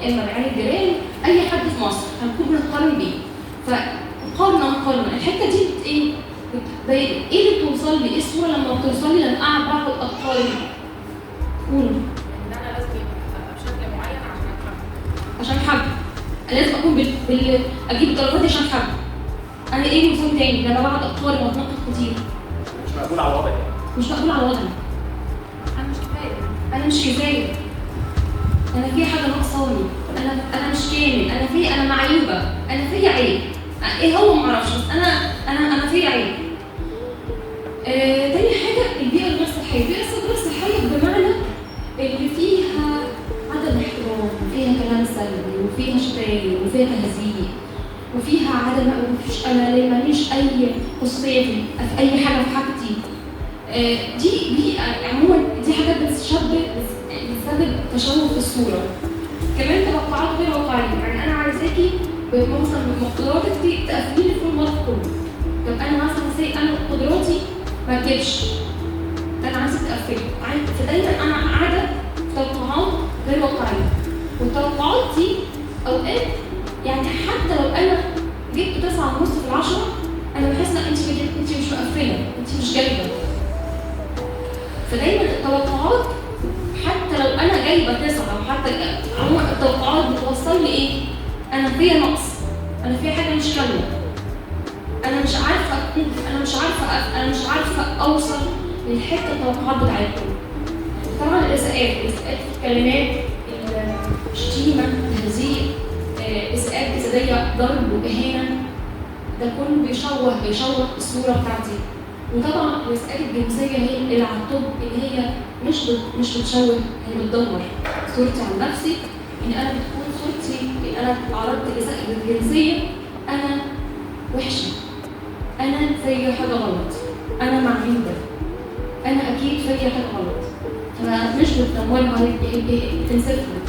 يا اما بعين الجيران، اي حد في مصر هنكون بنقارن بيه. فمقارنه مقارنة الحتة دي ايه؟ ايه اللي بتوصل لي؟ ايه الصورة لما بتوصل لي لما اقعد باخد اقارن؟ قولوا ان انا لازم ابقى بشكل معين عشان اتحب، عشان حب، انا لازم اكون اجيب الدرجات دي عشان حب. انا ايه اللي وصلت تاني لما بقعد اقارن واتناقض كتير؟ مش مقبول على وضعي، مش مقبول على وضعي، انا مش كفاية، انا مش كفاية، انا في حاجة ناقصاني، انا مش كامل، انا في، انا معيوبه، انا في عيب، ايه هو ما اعرفش، بس انا في عيب. تاني حاجة البيئة الغير صحية، البيئة الغير صحية بمعنى اللي فيها عدم احترام، وفيها كلام سلبي، وفيها شتايم، وفيها تهزيء، وفيها عدم، مفيش، انا ماليش اي خصوصية في اي حاجة في حاجتي. دي بيئة عموما، دي حاجات بتسبب تشوه في الصورة. كمان توقعات غير واقعية، يعني انا عايزاكي مثلا بمقدراتك تقفلي لي فوق المطبخ كله. طب انا مثلا سي انا قدراتي ما تجيبش، انا عايزه تقفلي، فدايما انا قاعدة في توقعات غير واقعية، والتوقعات دي اوقات يعني حتى لو انا جبت 9.5 في 10 انا بحس ان انت مش مقفلة، انت مش جايبه. فدايما التوقعات حتى لو انا جايبه 9 وحتى عموما التوقعات بتوصل لي ايه؟ انا فيا نقص، انا فيا حاجة مش كاملة، انا مش عارفه اكون، انا مش عارفه، انا مش عارفه اوصل للحتة التوقعات بتاعتكم. طبعا الاساءات، الاساءات في الكلمات، الشتيمة، التهزيء، اساءات جسدية، ضرب واهانه، ده كله بيشوه الصورة بتاعتي. وطبعا الاساءات الجنسية هي اللي على الطب، اللي هي مش بتشوه، هي بتدمر صورتي عن نفسي، ان انا بتكون صورتي ان انا اتعرضت لاساءه جنسية، انا وحشة، انا فيا حاجة غلط، انا معيوبه، انا اكيد فيا حاجة غلط. فمش بتدمرها، هي بتنسفها.